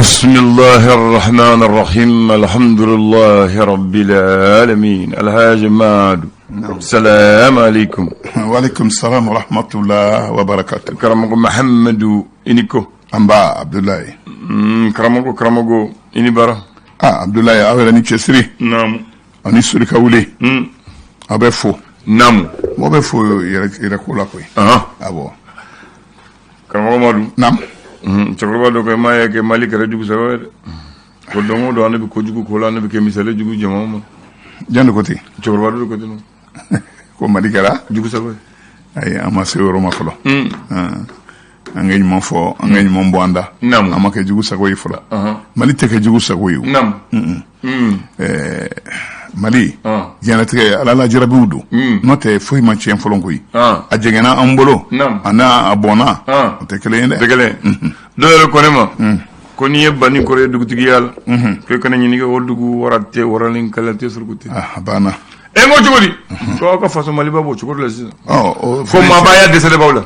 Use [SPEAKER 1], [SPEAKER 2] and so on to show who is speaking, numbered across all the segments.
[SPEAKER 1] بسم الله الرحمن الرحيم الحمد لله رب العالمين الحاج مادو السلام عليكم
[SPEAKER 2] وعليكم السلام ورحمة الله وبركاته
[SPEAKER 1] Karamɔgɔ Mahamadu, i ni ko.
[SPEAKER 2] Nba, Abdoulaye.
[SPEAKER 1] Karamɔgɔ, karamɔgɔ, i ni baara.
[SPEAKER 2] Ah, Abdoulaye, aw yɛrɛ ni cɛsiri.
[SPEAKER 1] Naamu.
[SPEAKER 2] Aw ni soli ka wuli. Aw bɛ fo.
[SPEAKER 1] Naamu.
[SPEAKER 2] Mɔgɔ bɛ fo yɛrɛ yɛrɛ ko la koyi. Awɔ.
[SPEAKER 1] Karamɔgɔ Madu.
[SPEAKER 2] Naam.
[SPEAKER 1] Cɛkɔrɔba dɔ ko i m'a ye kɛ Mali kɛra jugu sago ye dɛ. Ko don o don an de bɛ kojugu ko la, an de bɛ kɛ misali jugu jama ma.
[SPEAKER 2] Jɔn de ko ten?
[SPEAKER 1] Cɛkɔrɔba dɔ de ko ten.
[SPEAKER 2] Ko Mali kɛra
[SPEAKER 1] jugu sago ye.
[SPEAKER 2] Ayi, an ma se o yɔrɔ ma fɔlɔ. An ka ɲuman fɔ, an ka ɲuman bɔ an da.
[SPEAKER 1] Naamu.
[SPEAKER 2] An ma kɛ jugu sago ye fɔlɔ. Mali tɛ kɛ jugu sago ye o.
[SPEAKER 1] Naamu.
[SPEAKER 2] Mali diɲɛlatigɛ Ala la jarabiw don. N'o tɛ foyi ma tiɲɛ fɔlɔ koyi. A jɛngɛnna an bolo.
[SPEAKER 1] Naamu.
[SPEAKER 2] A n'a a bɔnna. O tɛ kelen ye dɛ.
[SPEAKER 1] Tɛ kelen ye. Dɔw yɛrɛ ko ne ma ko n'i ye Bani kɔrɔ ye dugutigiya la, ko i kana ɲininka o dugu wara tɛ waralen kala tɛ suruku tɛ.
[SPEAKER 2] Ah, a banna.
[SPEAKER 1] E n ko cogo di? Ko aw ka faso Maliba b'o cogo de la sisan.
[SPEAKER 2] Ɔ, o
[SPEAKER 1] Ko maabaya dɛsɛ de b'aw la.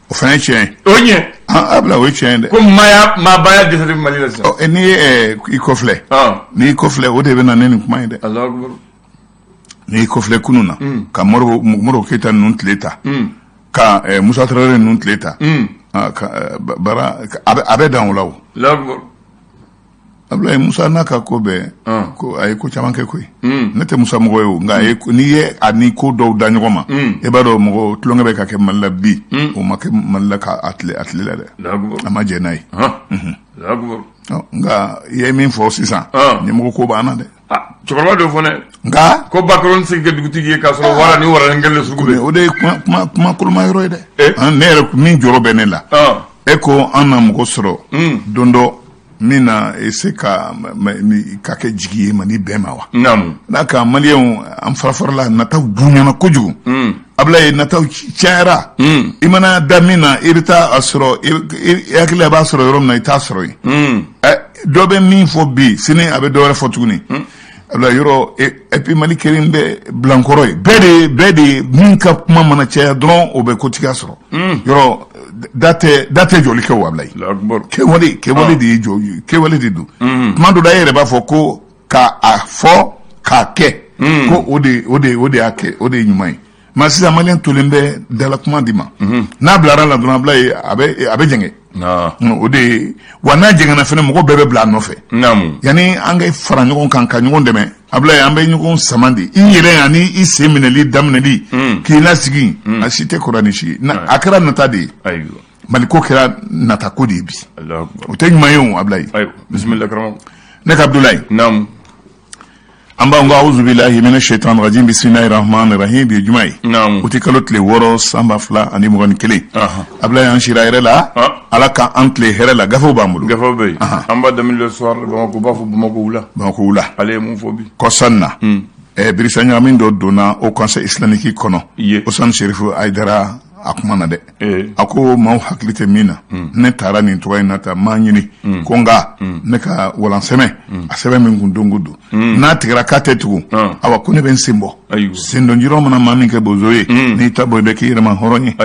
[SPEAKER 2] O fana ye tiɲɛ ye.
[SPEAKER 1] O ɲɛ.
[SPEAKER 2] Ah, Abila, o ye tiɲɛ ye dɛ.
[SPEAKER 1] Ko maaya maabaya dɛsɛ de bɛ Mali la sisan.
[SPEAKER 2] Ɔ, n'i ye i kɔfilɛ. N'i y'i kɔfilɛ, o de bɛ na ne nin kuma ye dɛ.
[SPEAKER 1] Alahu akibaru.
[SPEAKER 2] N'i y'i kɔfilɛ kunun na, ka Modibo Keyita ninnu tile ta, ka Musa Tarawele ninnu tile ta, ah, ka baara a bɛ dan o la o.
[SPEAKER 1] Alahu akibaru.
[SPEAKER 2] Abulayi, Musa n'a ka ko bɛɛ, ko a ye ko caman kɛ koyi. Ne tɛ Musa mɔgɔ ye o, nka a ye n'i ye a ni ko dɔw da ɲɔgɔn ma, e b'a dɔn mɔgɔ tulonkɛ bɛ ka kɛ Mali la bi, o ma kɛ Mali la ka a tile la dɛ.
[SPEAKER 1] Alahu akibaru.
[SPEAKER 2] A ma jɛn n'a ye.
[SPEAKER 1] Alahu akibaru.
[SPEAKER 2] Ɔ, nka i ye min fɔ sisan, ɲɛmɔgɔ ko b'an na dɛ.
[SPEAKER 1] Ah, cɛkɔrɔba dɔ fɔ ne.
[SPEAKER 2] Nka
[SPEAKER 1] ko bakɔrɔn tɛ se ka kɛ dugutigi ye k'a sɔrɔ wara ni waralen kelen sugu bɛ.
[SPEAKER 2] O de ye kuma koloma yɔrɔ ye dɛ.
[SPEAKER 1] Eh?
[SPEAKER 2] An, ne yɛrɛ min jɔrɔ bɛ ne la. E ko an na mɔgɔ sɔrɔ don dɔ min na e se ka kɛ jigi ye Mali bɛɛ ma wa?
[SPEAKER 1] Naamu.
[SPEAKER 2] N'a ka Maliyɛnw an fara farala, nataw bonyana kojugu. Abulayi, nataw cayara. I mana da min na, i bɛ taa a sɔrɔ i hakili la b'a sɔrɔ yɔrɔ min na, i t'a sɔrɔ yen. Ɛ, dɔ bɛ min fɔ bi, sini a bɛ dɔ wɛrɛ fɔ tuguni. Abulayi, yɔrɔ et puis Mali kelen bɛ bilankɔrɔ ye. Bɛɛ de min ka kuma mana caya dɔrɔn, o bɛ kotigiya sɔrɔ. Yɔrɔ da tɛ jɔli kɛ o, Abulayi.
[SPEAKER 1] Alahu akibaru.
[SPEAKER 2] Kɛwale de ye jɔ, kɛwale de don. Tuma dɔ la, e yɛrɛ b'a fɔ ko ka a fɔ k'a kɛ, ko o de y'a kɛ, o de ye ɲuman ye. Mais sisan Maliyɛn tolen bɛ dala kuma di ma. N'a bilara la dɔrɔn, Abulayi, a bɛ jɛngɛ. O de ye wa, n'a jɛngɛnna fɛnɛ, mɔgɔ bɛɛ bɛ bila a nɔfɛ.
[SPEAKER 1] Naamu.
[SPEAKER 2] Yanni an ka fara ɲɔgɔn kan ka ɲɔgɔn dɛmɛ, Abulayi, an bɛ ɲɔgɔn sama de. I yɛrɛ ani i sen minɛli daminɛli k'i lasigi, a si tɛ kɔrɔ ni si ye. A kɛra nata de ye.
[SPEAKER 1] Ayiwa.
[SPEAKER 2] Mali ko kɛra natako de ye bi.
[SPEAKER 1] Alahu akibaru.
[SPEAKER 2] O tɛ ɲuman ye o, Abulayi.
[SPEAKER 1] Ayiwa, bisimila karamɔgɔ.
[SPEAKER 2] Ne ka Abudulayi.
[SPEAKER 1] Naamu.
[SPEAKER 2] An b'an ko awuzubilahi mina shaitan rajim, bisimilahi rahmani rahim. Bi ye juma ye.
[SPEAKER 1] Naamu.
[SPEAKER 2] O tɛ kalo tile 6, san 2021. Abulayi, an sira hɛrɛ la. Ala ka an tile hɛrɛ la. Gafew b'an bolo.
[SPEAKER 1] Gafew bɛ yen. An b'a daminɛ Le Soir de Bamako, b'a fɔ Bamako wula.
[SPEAKER 2] Bamako wula.
[SPEAKER 1] Ale ye mun fɔ bi?
[SPEAKER 2] Kɔsan na, Birisa ɲagami dɔ donna Haut Conseil islamique kɔnɔ. Usman Serifu Ayidara, a kuma na dɛ. A ko maaw hakili tɛ min na, ne taara nin tɔgɔ in na ta maa ɲini ko, nka ne ka walan sɛmɛ a sɛbɛn min kun don ko don n'a tigɛra k'a tɛ tugun, awa ko ne bɛ n sen bɔ. Sendonjirɔ mana maa min kɛ bozo ye, n'i ta bɔ, i bɛ k'i yɛrɛ ma hɔrɔn ye.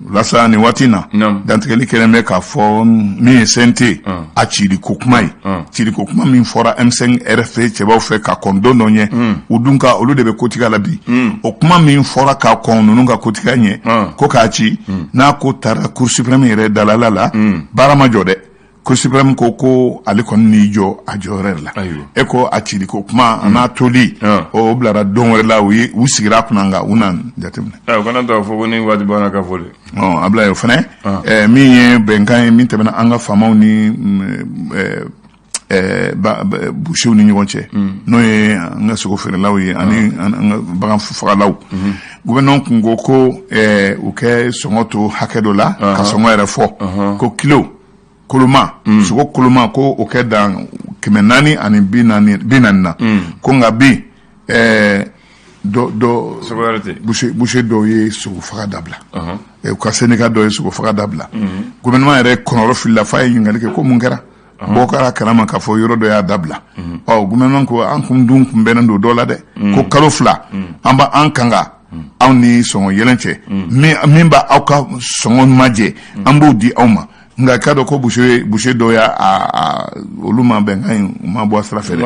[SPEAKER 2] Walasa nin waati na, dantigɛli kɛlen bɛ k'a fɔ min ye CNT a ciliko kuma ye, ciliko kuma min fɔra M5 RFP cɛbaw fɛ ka kɔn don dɔ ɲɛ, u dun ka olu de bɛ kotigiya la bi. O kuma min fɔra ka kɔn ninnu ka kotigiya ɲɛ ko k'a ci, n'a ko taara Cour suprême yɛrɛ dalala la, baara ma jɔ dɛ. Cour suprême ko ko ale kɔni n'i jɔ a jɔyɔrɔ yɛrɛ la. E ko a ciliko kuma a n'a toli, o bilara don wɛrɛ la. U ye u sigira a kunna, nka u na jateminɛ.
[SPEAKER 1] O kana to a fɔ ko ni waati banna ka fɔ dɛ.
[SPEAKER 2] Ɔ, Abulayi, o fɛnɛ min ye bɛnkan ye min tɛmɛna an ka faamaw ni bouchers ni ɲɔgɔn cɛ, n'o ye an ka sogo feerelaw ye ani an ka bagan fagalaw, gouvernement kun ko ko u kɛ sɔngɔ to hakɛ dɔ la, ka sɔngɔ yɛrɛ fɔ ko kilo koloma, sogo koloma, ko o kɛ dan 440 na. Ko nka bi dɔ dɔ
[SPEAKER 1] Sogo wɛrɛ tɛ.
[SPEAKER 2] Boucher dɔw ye sogo faga dabila, u ka syndicat dɔw ye sogo faga dabila. Gouvernement yɛrɛ kɔnɔrɔ filila f'a ye ɲininkali kɛ ko mun kɛra, bɔ kɛra kalama k'a fɔ yɔrɔ dɔ y'a dabila. Ɔ, gouvernement ko an kun dun kun bɛnnen don dɔ la dɛ, ko kalo 2 an b'an kan ka aw ni sɔngɔ yɛlɛn cɛ, min b'a aw ka sɔngɔ majɛ, an b'o di aw ma. Nka k'a dɔn ko boucher dɔw y'a olu ma bɛnkan in, u ma bɔ a sira fɛ dɛ.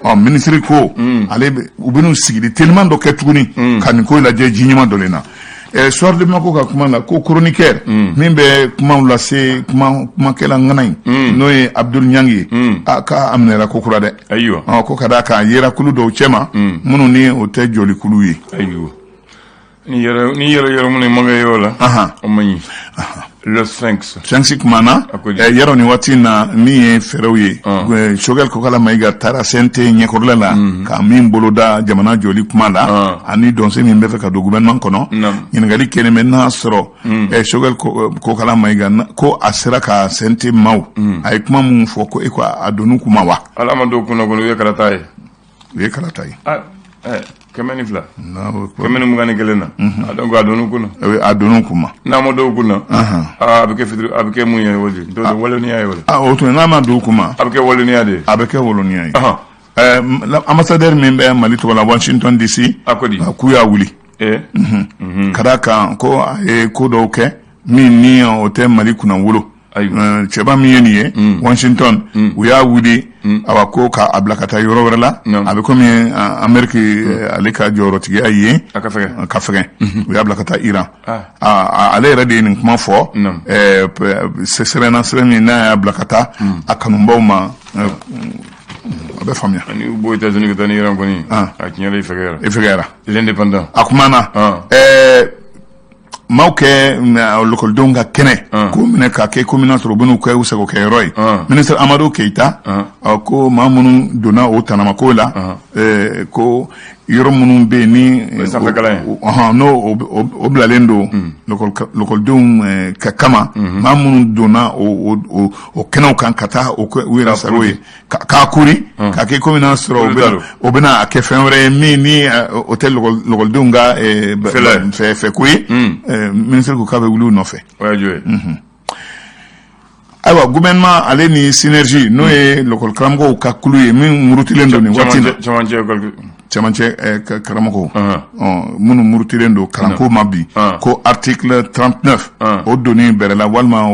[SPEAKER 2] Ɔ minisiri ko ale u bɛn'u sigili teliman dɔ kɛ tuguni ka nin ko lajɛ ji ɲɛma dɔ na. Soir de Bamako ka kuma la, ko chroniqueur min bɛ kumaw lase, kumakɛla ŋana in, n'o ye Abdul Ɲangi ye, a k'a minɛra ko kura dɛ.
[SPEAKER 1] Ayiwa.
[SPEAKER 2] Ko ka d'a kan a yera kulu dɔw cɛma minnu ni o tɛ jɔlikulu ye.
[SPEAKER 1] Ayiwa, ni yɛrɛ yɔrɔ minnu man kɛ yɔrɔ la, o man ɲi. Le Sphinx.
[SPEAKER 2] Sphinx kumana yɔrɔ nin waati in na, min ye fɛɛrɛw ye, Choguel Kokala Mayiga taara CNT ɲɛkɔrɔla la ka min boloda jamana jɔli kuma la, ani dɔnse min bɛ fɛ ka don gouvernement kɔnɔ. Ɲininkali kɛlen bɛ n'a sɔrɔ Choguel Kokala Mayiga ko a sera ka CNT maaw, a ye kuma min fɔ ko e ko a donn'u kuma wa?
[SPEAKER 1] Ala ma dɔw kunna kɔnɔ, u ye kalata ye.
[SPEAKER 2] U ye kalata ye.
[SPEAKER 1] 202, 121 na. Donc a donn'u kunna.
[SPEAKER 2] A donn'u kunna.
[SPEAKER 1] N'a ma dɔw kunna, a bɛ kɛ fitiri, a bɛ kɛ mun ye? O de waloniya ye o.
[SPEAKER 2] O tun n'a ma don u kunna.
[SPEAKER 1] A bɛ kɛ waloniya de ye.
[SPEAKER 2] A bɛ kɛ waloniya ye. Ambassadeur min bɛ Mali tɔgɔ la Washington DC,
[SPEAKER 1] a ko di?
[SPEAKER 2] K'u y'a wuli ka d'a kan ko a ye ko dɔw kɛ min ni o tɛ Mali kunnawolo. Cɛba min ye nin ye Washington, u y'a wuli, awa, ko k'a bila ka taa yɔrɔ wɛrɛ la. A bɛ komi Amérique ale ka jɔyɔrɔtigiya ye
[SPEAKER 1] a ka
[SPEAKER 2] fɛgɛn, u y'a bila ka taa Iran. Ale yɛrɛ de ye nin kuma fɔ sɛbɛn na, sɛbɛn min n'a y'a bila ka taa a kanubaw ma. A bɛ faamuya.
[SPEAKER 1] Ani u bɔ États-Unis ka taa ni Iran kɔni, a tiɲɛ i fɛgɛyara.
[SPEAKER 2] I fɛgɛyara.
[SPEAKER 1] L'Indépendant.
[SPEAKER 2] A kumana maaw kɛ lakɔlidenw ka kɛnɛ k'o minɛ k'a kɛ komi n'a sɔrɔ u bɛn'u kɛ u sago kɛ yɔrɔ ye. Ministre Amadu Keyita ko maa minnu donna o tanamako la, ko yɔrɔ minnu bɛ yen ni n'o o bilalen don lakɔlidenw ka kama, maa minnu donna o kɛnɛw kan ka taa u yɛrɛ sago ye k'a kori k'a kɛ komi n'a sɔrɔ o bɛna a kɛ fɛn wɛrɛ ye min ni o tɛ lakɔlidenw ka fɛ ko ye, minisiri ko k'a bɛ wuli u nɔfɛ. Ayiwa, gouvernement ale ni Synergie, n'o ye lakɔli karamɔgɔw ka kulu ye min murutilen don nin waati in na, cɛmancɛ karamɔgɔw minnu murutilen don kalanko ma bi, ko article 39 o donni bɛrɛ la walima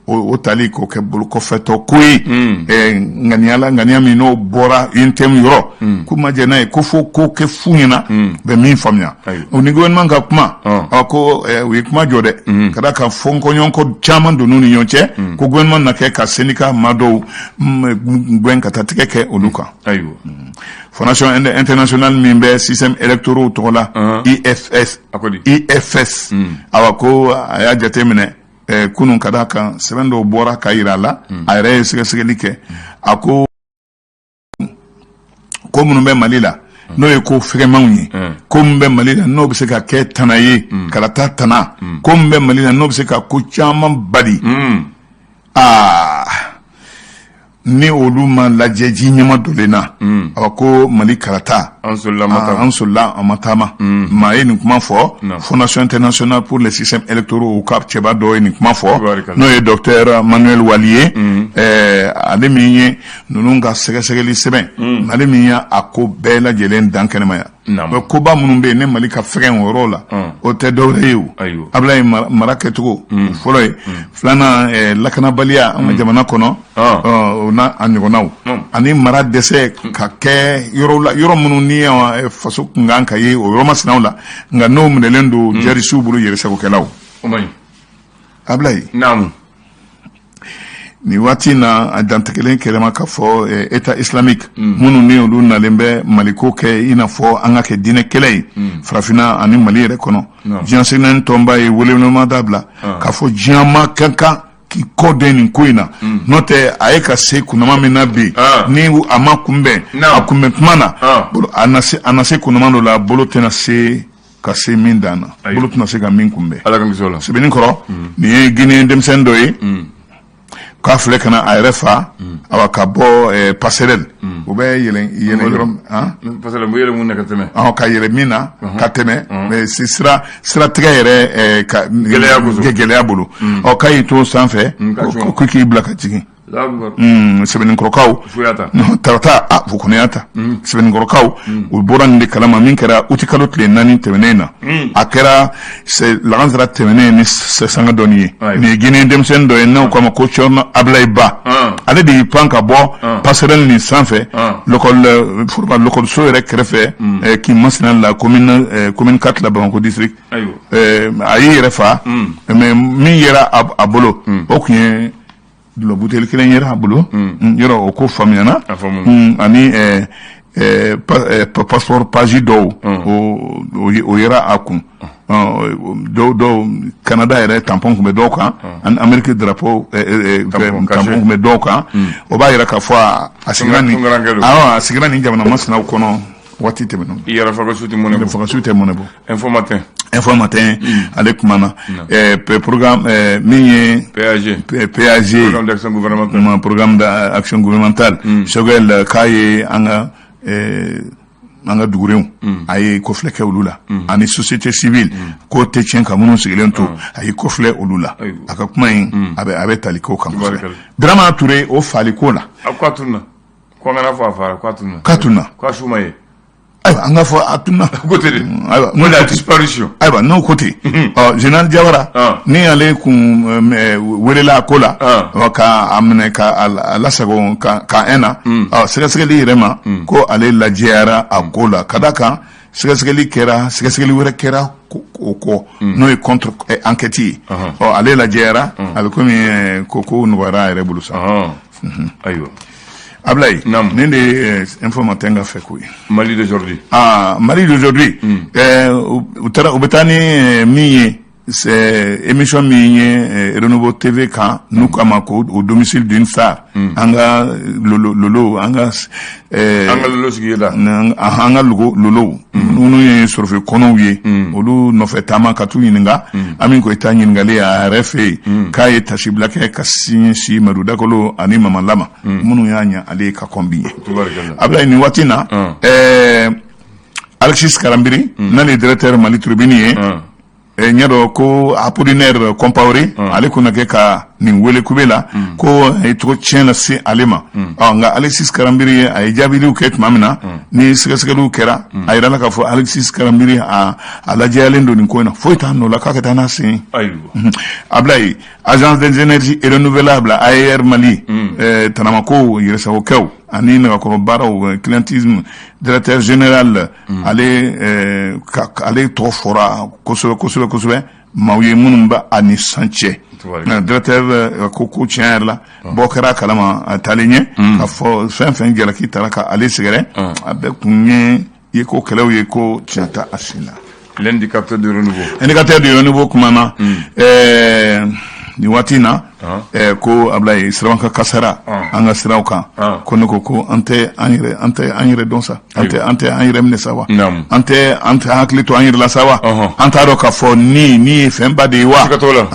[SPEAKER 2] o tali k'o kɛ bolokɔfɛtɔ ko ye, ŋaniya la, ŋaniya min n'o bɔra UNTM yɔrɔ, k'u ma jɛn n'a ye, ko fo ko kɛ f'u ɲɛna bɛ min faamuya. O ni gouvernement ka kuma, ko u ye kuma jɔ dɛ, ka d'a kan fɔnkɔɲɔgɔnkɔ caman donn'u ni ɲɔgɔn cɛ, ko gouvernement na kɛ ka syndicat maa dɔw gɛn ka taa tigɛ kɛ olu kan. Fondation internationale min bɛ système électoraux tɔgɔ la, IFS, IFS, awa, ko a y'a jateminɛ kunun, ka d'a kan sɛbɛn dɔw bɔra ka yira a la, a yɛrɛ ye sɛgɛsɛgɛli kɛ. A ko ko minnu bɛ Mali la, n'o ye ko fɛgɛmanw ye, ko min bɛ Mali la n'o bɛ se ka kɛ tana ye, kalata tana, ko min bɛ Mali la n'o bɛ se ka ko caman bali, aa, ni olu ma lajɛ ji ɲɛma dolen na, awa, ko Mali kalata
[SPEAKER 1] an solila
[SPEAKER 2] an ma taama. Maa ye nin kuma fɔ, Fondation internationale pour les systèmes électoraux, u ka cɛba dɔ ye nin kuma fɔ, n'o ye docteur Manuel Wali ye, ale min ye ninnu ka sɛgɛsɛgɛli sɛbɛn, ale min ye a ko bɛɛ lajɛlen dan kɛnɛma yan. Koba minnu bɛ yen ne Mali ka fɛgɛn o yɔrɔ la, o tɛ dɔwɛrɛ ye o, Abulayi, mara kɛcogo fɔlɔ ye, filanan lakanabaliya an ka jamana kɔnɔ, o n'a a ɲɔgɔnnaw, ani mara dɛsɛ ka kɛ yɔrɔ la, yɔrɔ minnu ni faso kun kan ka ye o yɔrɔ masinaw la, nka n'o minɛlen don jihadisiw bolo, yɛrɛsagokɛlaw. Abulayi, nin waati in na, a dantigɛlen kɛlɛma k'a fɔ État islamique minnu ni olu nalen bɛ Maliko kɛ i n'a fɔ an ka kɛ diinɛ kɛlɛ ye farafinna ani Mali yɛrɛ kɔnɔ, diɲɛ seleke tɔnba ye welewelemada bila k'a fɔ diɲɛ ma ka kan k'i kɔ den nin ko in na, n'o tɛ a ye ka se kunnama min na bi, ni a ma kunbɛn a kunbɛn tuma na, a na se kunnama dɔ la, bolo tɛna se ka se min dan na, bolo tɛna se ka min kunbɛn. Sɛbɛnni kɔrɔ, nin ye Guinée denmisɛnnin dɔ ye k'a filɛ ka na a yɛrɛ fa, awa, ka bɔ passerelle, u bɛ yɛlɛn yɔrɔ ka yɛlɛ min na ka tɛmɛ, mais siratigɛ yɛrɛ ka gɛlɛya bolo, ɔ, k'a y'i to sanfɛ ko k'i bila ka jigin. Sɛbɛnnikɔrɔkaw tarata a u kɔni y'a ta Sɛbɛnnikɔrɔkaw u bɔra nin de kalama min kɛra uti kalo tile 4 tɛmɛnen na a kɛra lagansara tɛmɛnen ni sanga dɔɔni ye nin ye Guinée denmisɛnnin dɔ ye n'u k'a ma ko Cɛrno Ablaye Ba ale de y'i pan ka bɔ passerelle nin sanfɛ l'école foroba lakɔliso yɛrɛ kɛrɛfɛ kin masina la commune 4 la Bamakɔ district a y'i yɛrɛ fa mais min yera a bolo o tun ye dɔlɔ buteli kelen yera a bolo yɔrɔ o ko faamuyana ani passeport page dɔw o yera a kun dɔw dɔw Canada yɛrɛ tampon tun bɛ dɔw kan ani Amérique drapeau tampon tun bɛ dɔw kan o b'a yira k'a fɔ a sigira nin a sigira nin jamana masinaw kɔnɔ waati tɛmɛnen
[SPEAKER 1] i yɛrɛ faga su tɛ mɔnɛ bɔ
[SPEAKER 2] faga su tɛ mɔnɛ bɔ
[SPEAKER 1] Info Matin
[SPEAKER 2] Info Matin ale kumana programme min ye
[SPEAKER 1] PAG
[SPEAKER 2] PAG
[SPEAKER 1] programme d'action gouvernementale
[SPEAKER 2] programme d'action gouvernementale Choguel k'a ye an ka dugurenw a ye kɔfilɛ kɛ olu la ani société civile ko tɛ tiɲɛ ka minnu sigilen to a ye kɔfilɛ olu la a ka kuma in a bɛ tali k'o kan kosɛbɛ Birama Touré o faali ko la
[SPEAKER 1] a ko a tununa ko an kana fɔ a fara ko a tununa
[SPEAKER 2] k'a tununa
[SPEAKER 1] ko a su ma ye
[SPEAKER 2] ayiwa an ka fɔ a tununa
[SPEAKER 1] ko ten de
[SPEAKER 2] ayiwa
[SPEAKER 1] n'o la disparition
[SPEAKER 2] ayiwa n'o ko ten ɔ général Jawara ni ale kun welela a ko la ka a minɛ ka a lasago ka un na ɔ sɛgɛsɛgɛli yɛrɛ ma ko ale lajɛyara a ko la ka da kan sɛgɛsɛgɛli kɛra sɛgɛsɛgɛli wɛrɛ kɛra o kɔ n'o ye contre enquête ye ɔ ale lajɛyara a bɛ komi ko nɔgɔyara a yɛrɛ bolo sa
[SPEAKER 1] ayiwa
[SPEAKER 2] Ablaye nin de ye Info Matin ka fɛ ko ye
[SPEAKER 1] Mali d'aujourd'hui
[SPEAKER 2] ah Mali d'aujourd'hui u taara u bɛ taa ni min ye c'est émission min ye Renouveau TV kan n'u k'a ma ko au domicile d'une star an ka lolo an ka
[SPEAKER 1] an ka lolo sigi la
[SPEAKER 2] an ka lolow minnu ye sɔrɔfɛ kɔnɔw ye olu nɔfɛ taama ka t'u ɲininka Ami Koyita ɲininkali a yɛrɛ fɛ yen k'a ye tasibila kɛ ka sin Madu Dakolo ani Mama Lama minnu y'a ɲɛ ale ka kɔn bi ye Ablaye nin waati na Alexis Karambiri n'ale ye directeur Mali Tribune ye ɲɛ dɔn ko Apollinaire Compaoré ale kun na kɛ ka nin wele kube la ko a ye tɔgɔ tiɲɛ lase ale ma nka Alexis Karambiri a ye jaabiliw kɛ tuma min na ni sɛgɛsɛgɛliw kɛra a yirala k'a fɔ Alexis Karambiri a lajɛyalen don nin ko in na foyi t'a nɔ la k'a ka taa n'a sen Ablaye agence des énergies renouvelables AER Mali tanamako yɛrɛsagokɛw ani nɛgɛkɔrɔ baaraw clientélisme directeur général ale ale tɔgɔ fɔra kosɛbɛ kosɛbɛ kosɛbɛ maaw ye minnu bɛ a ni san cɛ directeur ko tiɲɛ yɛrɛ la bɔ kɛra a kalama a taalen ɲɛ ka fɔ fɛn fɛn jalaki taara ka ale sɛgɛrɛ a bɛɛ kun ye ko kɛlɛw ye ko tiɲɛ tɛ a sen na
[SPEAKER 1] L'indicateur du renouveau.
[SPEAKER 2] Indicateur du renouveau kumana nin waati in na ko Ablaye sirabanka kasara an ka siraw kan ko ne ko an tɛ an yɛrɛ an tɛ an yɛrɛ dɔn sa an tɛ an yɛrɛ minɛ sa wa an tɛ hakili to an yɛrɛ la sa wa an t'a dɔn k'a fɔ ni ye fɛnba de ye wa
[SPEAKER 1] Siga t'o la.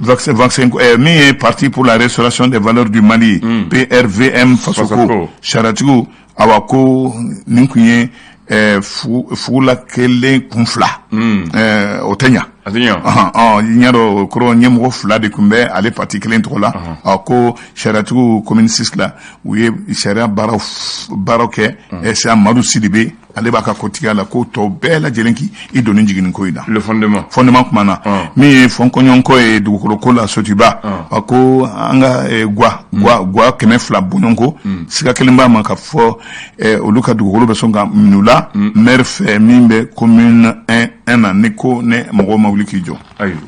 [SPEAKER 2] Vaccin min ye Parti pour la restauration des valeurs du Mali PRVM Fasoko sariyatigiw awa ko nin kun ye fugula kelen kun fila o tɛ ɲa
[SPEAKER 1] A tɛ ɲa.
[SPEAKER 2] Ɲa dɔn o kɔrɔ ɲɛmɔgɔ fila de tun bɛ ale parti kelen tɔgɔ la ko sariyatigiw commune 6 la u ye sariya baaraw kɛ sisan Madu Sidibe ale b'a ka kotigiya la ko tɔw bɛɛ lajɛlen k'i i doni jigin nin ko in na
[SPEAKER 1] Le fondement.
[SPEAKER 2] Fondement kumana min ye fɔnkɔɲɔgɔnkɔ ye dugukolo ko la Sotuba a ko an ka gwa 200 bɔɲɔgɔnko siga kelen b'a ma ka fɔ olu ka dugukolo bɛ sɔn ka minɛ u la maire fɛ min bɛ commune 1 na ni ko ne mɔgɔw ma wuli k'i jɔ.
[SPEAKER 1] Ayiwa.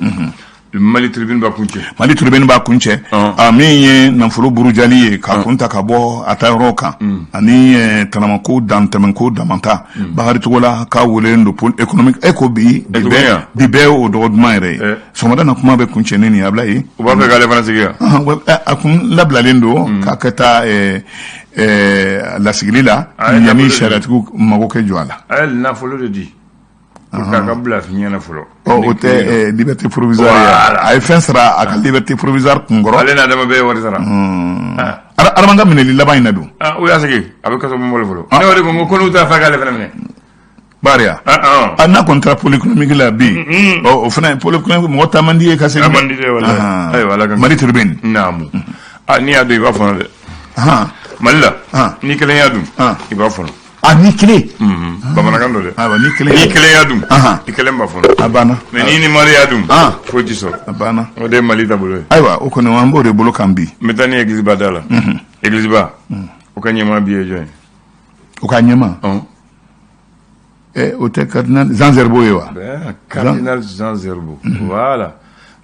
[SPEAKER 1] Mali Tribune b'a kun cɛ.
[SPEAKER 2] Mali Tribune b'a kun cɛ a min ye nafolo burujali ye ka kun ta ka bɔ a ta yɔrɔ kan ani tanamako dantɛmɛko damanta Bakari Togola k'a welelen don pôle économique e ko bi bi bɛɛ bi bɛɛ o dɔgɔ duman yɛrɛ ye sɔgɔmada na kuma bɛ kun cɛ ne nin a bila ye.
[SPEAKER 1] U b'a fɛ k'ale fana sigi yan.
[SPEAKER 2] A kun labilalen don k'a kɛ taa lasigili la yanni sariyatigiw mago kɛ jɔ a la.
[SPEAKER 1] A ye nafolo de di. Pour que a ka bila fiɲɛ na fɔlɔ.
[SPEAKER 2] O tɛ liberté provisoire ye a ye fɛn sara a ka liberté provisoire kun kɔrɔ.
[SPEAKER 1] Ale n'a dama bɛɛ ye wari sara.
[SPEAKER 2] Adama ka minɛli laban in na dun.
[SPEAKER 1] O y'a sigi a bɛ kaso bolo fɔlɔ. Ne o de ko n ko n'u t'a fɛ k'ale fana minɛ.
[SPEAKER 2] Bariya a n'a kɔni taara pôle économique la bi, ɔ o fana pôle économique mɔgɔ taa man di ye ka segin.
[SPEAKER 1] A man di dɛ, walahi. Ayiwa, Ala ka
[SPEAKER 2] Mali Tribune.
[SPEAKER 1] Naamu, a n'i y'a dun, i b'a fɔnɔ dɛ. Mali la, n'i kelen y'a dun, i b'a fɔnɔ.
[SPEAKER 2] A ni kelen.
[SPEAKER 1] Bamanankan don dɛ.
[SPEAKER 2] Ayiwa, ni kelen.
[SPEAKER 1] N'i kelen y'a dun, i kelen b'a fɔnɔ.
[SPEAKER 2] A banna.
[SPEAKER 1] Mais n'i ni mari y'a dun, foyi t'i sɔrɔ.
[SPEAKER 2] A banna.
[SPEAKER 1] O de ye Mali taabolo ye.
[SPEAKER 2] Ayiwa, o kɔni an b'o de bolo kan bi.
[SPEAKER 1] N bɛ taa ni église ba da la. Église ba, o ka ɲɛmaa bi ye jɔn ye?
[SPEAKER 2] O ka ɲɛmaa? O tɛ cardinal Jean Zerbo ye wa?
[SPEAKER 1] Cardinal Jean Zerbo, voilà,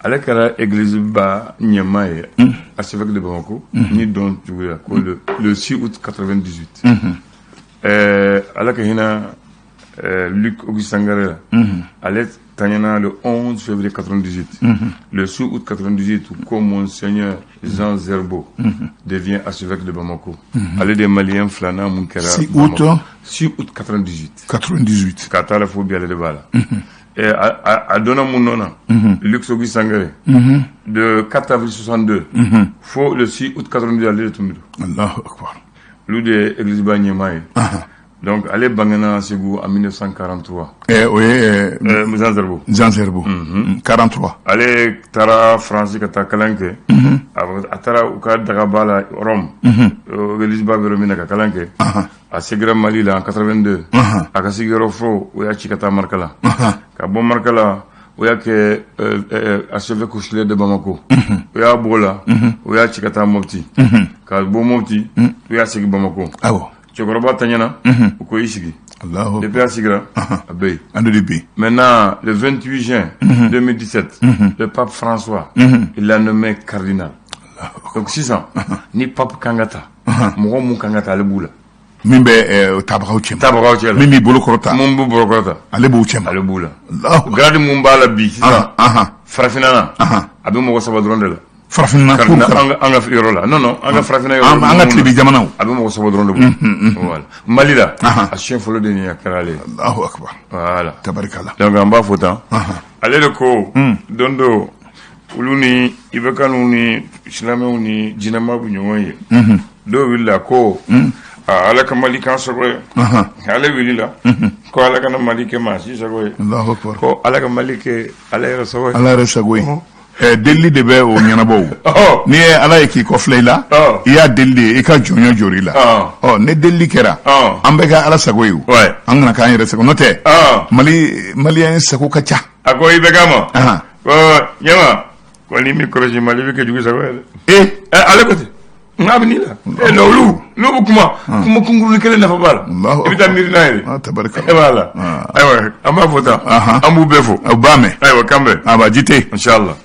[SPEAKER 1] ale kɛra église ba ɲɛmaa ye, archevêque de Bamako ni dɔn cogoya ko le 6 août 98. Ala ka hinɛ Luc Auguste Sangaré la, ale taɲana le 11 février 98. Le 6 août 98 ko monseigneur Jean Zerbo devient archevêque de Bamako. Ale de malien filanan mun kɛra.
[SPEAKER 2] 6 août.
[SPEAKER 1] 6 août 98.
[SPEAKER 2] 98.
[SPEAKER 1] Ka taa la fo bi, ale de b'a la. A donna mun nɔ na? Luc Auguste Sangaré, de 4 avril 62 fo le 6 août 98, ale de tun bɛ don.
[SPEAKER 2] Allahu akbar.
[SPEAKER 1] Olu de ye église ba ɲɛmaa ye. Donc ale bangena Segu en 1943.
[SPEAKER 2] O ye
[SPEAKER 1] Jean Zerbo.
[SPEAKER 2] Jean Zerbo, 43.
[SPEAKER 1] Ale taara France ka taa kalan kɛ. A taara u ka dagaba la Rome, église ba bɛ yɔrɔ min na, ka kalan kɛ. A seginna Mali la en 82. A ka sigiyɔrɔ fɔlɔ, o y'a ci ka taa Marikala. Ka bɔ Marikala, o y'a kɛ archevêque auxiliaire de Bamako. O y'a bɔ o la, o y'a ci ka taa Mopti. Ka bɔ Mopti, o y'a segin Bamako. Cɛkɔrɔba taɲana, o ko i sigi.
[SPEAKER 2] Allahu.
[SPEAKER 1] Depuis a sigira, a bɛ yen.
[SPEAKER 2] An de bɛ yen.
[SPEAKER 1] Maintenant, le 28 juin 2017, le pape François, il l'a nommé cardinal. Donc sisan, ni pape kan ka ta, mɔgɔ mun kan ka ta, ale b'u la.
[SPEAKER 2] Min bɛ tabagaw cɛ ma.
[SPEAKER 1] Tabagaw cɛ la.
[SPEAKER 2] Min b'i bolo kɔrɔta.
[SPEAKER 1] Mun b'u bolo kɔrɔta.
[SPEAKER 2] Ale b'u cɛ ma.
[SPEAKER 1] Ale b'u la.
[SPEAKER 2] Allahu.
[SPEAKER 1] Grade mun b'a la bi sisan, farafinna na, a bɛ mɔgɔ saba dɔrɔn de la.
[SPEAKER 2] Farafinna.
[SPEAKER 1] An ka yɔrɔ la, non non, an ka farafinna yɔrɔ.
[SPEAKER 2] An ka tilebi jamanaw.
[SPEAKER 1] A bɛ mɔgɔ saba dɔrɔn de bolo. Voilà, Mali la, a siɲɛ fɔlɔ de nin a kɛra ale ye.
[SPEAKER 2] Allahu akbar.
[SPEAKER 1] Voilà.
[SPEAKER 2] Tabarikala.
[SPEAKER 1] Donc an b'a fɔ tan. Ale de ko don dɔ, olu ni IBK ni silamɛw ni jinɛma bɛ ɲɔgɔn ye. Dɔw wulila ko Ala ka Mali kan sago ye. Ale wulila ko Ala kana Mali kɛ maa si sago ye.
[SPEAKER 2] Allahu akbar.
[SPEAKER 1] Ko Ala ka Mali kɛ Ala yɛrɛ sago ye.
[SPEAKER 2] Ala yɛrɛ sago ye. Delili de bɛ o ɲɛnabɔ. O n'i ye Ala ye k'i kɔfilɛ i la, i y'a deli de ye, i ka jɔnya jɔr'i la. Ɔ, ni delili kɛra, an bɛ kɛ Ala sago ye o. An kana k'an yɛrɛ sago, n'o tɛ Mali maliyɛn sago ka ca.
[SPEAKER 1] A ko IBK ma ko ɲɛma ko ni mi kɔlɔsi, Mali bɛ kɛ jugu sago ye dɛ. Ale ko ten n'a bɛ n'i la ɛ olu n'u bɛ kuma kuma kunkurunin kelen nafa b'a la, i bɛ taa miiri n'a ye de.
[SPEAKER 2] Tabarikala.
[SPEAKER 1] E b'a la. Ayiwa, an b'a fɔ tan, an b'u bɛɛ fo.
[SPEAKER 2] U b'a mɛn.
[SPEAKER 1] Ayiwa, k'an bɛn.
[SPEAKER 2] Aba jite.
[SPEAKER 1] Inshallah.